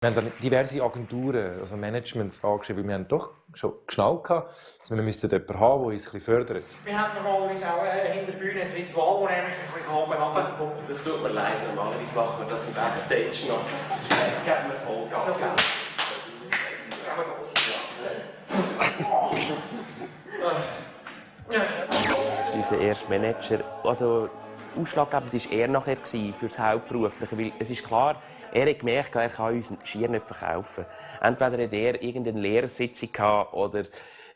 Wir haben dann diverse Agenturen, also Managements angeschrieben, weil wir haben doch schon geschnallt gehabt, dass wir jemanden haben, der uns ein bisschen fördert. Wir haben normalerweise auch hinter der Bühne ein Ritual, das nämlich ein bisschen oben runter. Das tut mir leid, normalerweise machen wir das im Backstage noch. Geben wir Vollgas. Unser erster Manager, also ausschlaggebend war er nachher für das Hauptberufliche, weil es ist klar, er hat gemerkt, er kann uns schier nicht verkaufen. Entweder hat er irgendeine Lehrersitzung gehabt, oder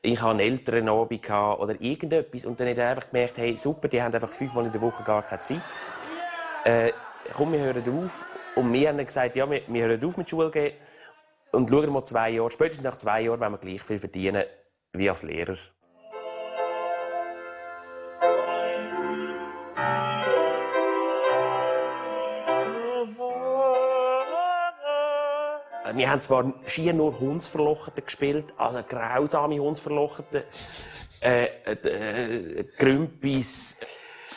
ich hatte einen Elternabend gehabt, oder irgendetwas. Und dann hat er einfach gemerkt, hey, super, die haben einfach 5-mal in der Woche gar keine Zeit. Komm, wir hören auf. Und wir haben dann gesagt, ja, wir hören auf mit Schule gehen und schauen mal 2 Jahre. Spätestens nach 2 Jahren wollen wir gleich viel verdienen wie als Lehrer. Wir haben zwar schier nur Hundsverlocherte gespielt, also grausame Hundsverlocherte, Grümpis.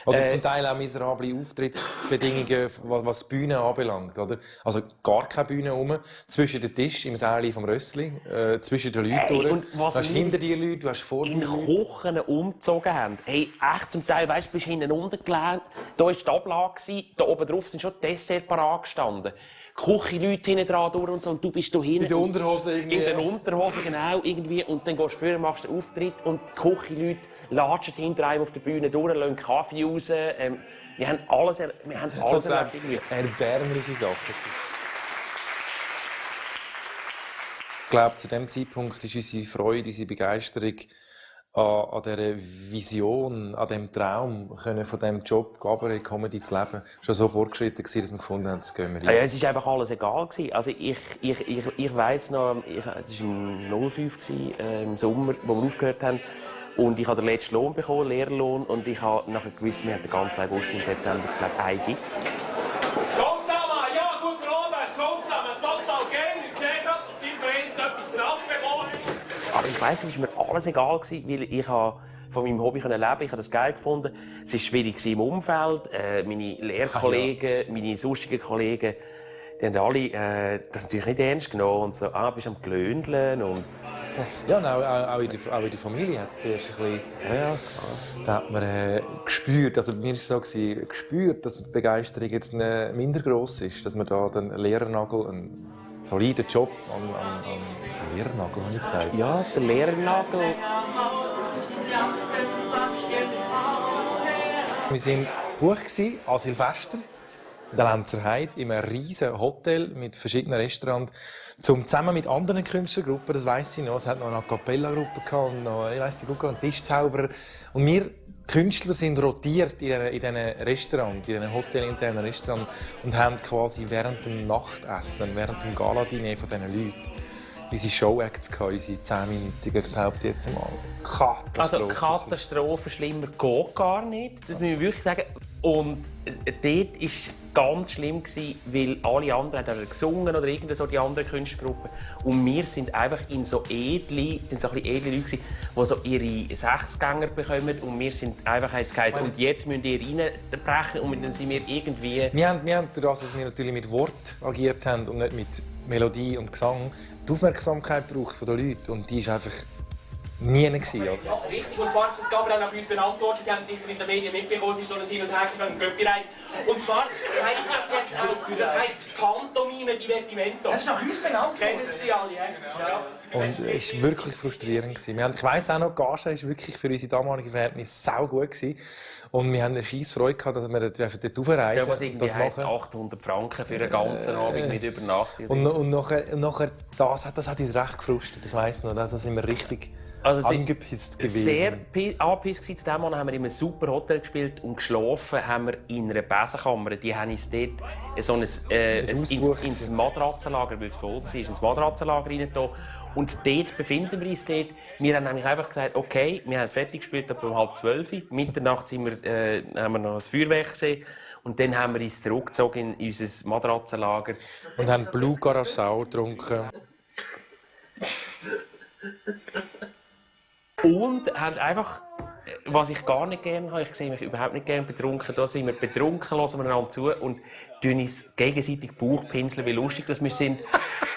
Oder zum Teil auch miserable Auftrittsbedingungen, was die Bühne anbelangt. Oder? Also gar keine Bühne rum. Zwischen den Tisch im Säle vom Rössli, zwischen den Leuten durch. Du hast hinter dir Leute, du hast vor dir Leute. In Kochen umgezogen haben. Hey, echt zum Teil, weißt du, bist hinten runtergelehnt, da war die Ablage, da oben drauf sind schon Dessert parat gestanden. Küchenleute hinten dran durch und so, und du bist da hinten. In den Unterhosen irgendwie. In den Unterhosen, genau, irgendwie. Und dann gehst du vorher, machst den Auftritt und die Küchenleute latschen hinter einem auf der Bühne durch, lassen Kaffee raus. Wir haben alles erlebt. Erbärmliche Sachen. Ich glaube, zu diesem Zeitpunkt ist unsere Freude, unsere Begeisterung an dieser Vision, an diesem Traum, von diesem Job Cabaret Comedy zu leben, schon so fortgeschritten gewesen, dass wir gefunden haben, das gehen wir rein. Ja, es war einfach alles egal gewesen. Also ich weiss noch, es war im 05 gewesen, im Sommer, wo wir aufgehört haben. Und ich habe den letzten Lohn bekommen, Lehrerlohn. Und ich habe nachher gewusst, wir haben den ganzen August und September, ich glaube, ein Gig. Aber ich weiss, es war mir alles egal gewesen, weil ich von meinem Hobby leben konnte. Ich habe das geil gefunden. Es war schwierig im Umfeld. Meine Lehrkollegen, meine sonstigen Kollegen, die haben alle das natürlich nicht ernst genommen. Und so, bist du am Glöndeln und... Ja, und auch in der Familie hat es zuerst ein bisschen... Ja, da hat man gespürt, also bei mir war es so, gespürt, dass die Begeisterung jetzt minder gross ist, dass man da den Lehrernagel, einen soliden Job am Lehrernagel, habe ich gesagt. Ja, der Lehrernagel. Wir waren gebucht an Silvester in der Lenzer Heide, in einem riesigen Hotel mit verschiedenen Restaurants, zusammen mit anderen Künstlergruppen, das weiss ich noch. Es hat noch eine A-Cappella-Gruppe und noch, ich weiss nicht, einen Tischzauberer. Und wir Künstler sind rotiert in diesen Restaurants, in diesen hotelinternen Restaurants und haben quasi während dem Nachtessen, während dem Galadiner von diesen Leuten unsere Showacts gehabt, unsere 10-minütigen, glaube ich jetzt mal. Katastrophe. Also Katastrophe, schlimmer geht gar nicht, das muss ich wirklich sagen. Und dort war es ganz schlimm, weil alle anderen haben gesungen oder irgendeine so die anderen Künstlergruppen. Und wir sind einfach in so edle Leute, die so ihre Sechsgänger bekommen. Und wir sind einfach jetzt geheißen, und jetzt müsst ihr reinbrechen. Und dann sind wir irgendwie... Wir haben dadurch, dass wir natürlich mit Wort agiert haben und nicht mit Melodie und Gesang, die Aufmerksamkeit gebraucht von den Leuten. Und die ist einfach nie gewesen. Ja, richtig. Und zwar ist das Gabriel auch nach uns beantwortet. Sie haben sicher in den Medien mitbekommen, es ist so ein Hin und Her beim Göppirein. Und zwar heisst das jetzt auch, das heisst Pantomime Divertimento. Das ist nach uns benannt. Kennen Sie alle, ja? Und es war wirklich frustrierend. Ich weiss auch noch, die Gage war wirklich für unsere damaligen Verhältnisse sau gut gewesen. Und wir hatten eine scheisse Freude gehabt, dass wir dort aufreisen. Ja, was irgendwie heisst 800 Franken für einen ganzen Abend mit Übernachtung. Und nachher das hat uns recht gefrustet. Ich weiss noch, da sind wir richtig angepisst gewesen. Sehr angepisst gewesen. Zu dem Mal haben wir in einem super Hotel gespielt und geschlafen haben wir in einer Besenkammer. Die haben uns dort so ins Matratzenlager, weil es voll war, ins Matratzenlager reingetan. Und dort befinden wir uns. Dort. Wir haben nämlich einfach gesagt, okay, wir haben fertig gespielt, etwa um 11:30. Mitternacht haben wir noch das Feuerwerk gesehen. Und dann haben wir uns zurückgezogen in unser Matratzenlager. Und haben Blue Curaçao getrunken. Und haben einfach was ich gar nicht gerne habe, ich sehe mich überhaupt nicht gerne betrunken. Da sind wir betrunken, hören wir einander zu und tun uns gegenseitig Bauchpinseln, wie lustig dass wir sind.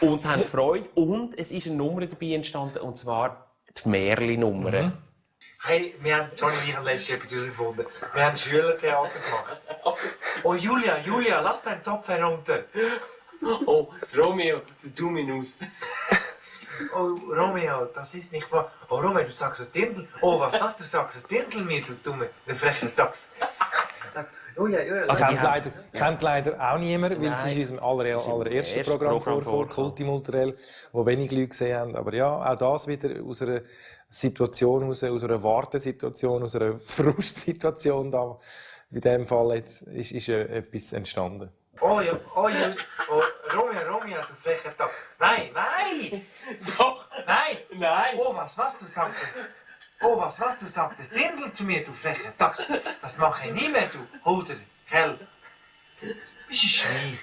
Und haben Freude. Und es ist eine Nummer dabei entstanden, und zwar die Märli-Nummer. Hey, wir haben, Johnny und ich haben letztens etwas herausgefunden. Wir haben Schülertheater gemacht. Oh, Julia, lass deinen Zopf herunter. Oh, Romeo, du mich aus. Oh, Romeo, das ist nicht wahr. Oh, Romeo, du sagst es Dirndl. Oh, was, du sagst es Dirndl mir, du dumme, der freche Dachs. Julia. Also kennt leider auch niemand, weil sie in unserem allerersten Programm vor Kultimulturell, wo wenig Leute gesehen haben. Aber ja, auch das wieder aus einer Situation aus einer Wartesituation, aus einer Frustsituation da. In diesem Fall jetzt ist etwas entstanden. Oh, Romeo, du frecher Dachs. Nein! Doch! Nein! Nein! Oh, was, du sagtest. Oh, was, du sagtest. Dirndl zu mir, du frecher Dachs. Das mache ich nie mehr, du Holder, Kerl. Bist ein Schwein.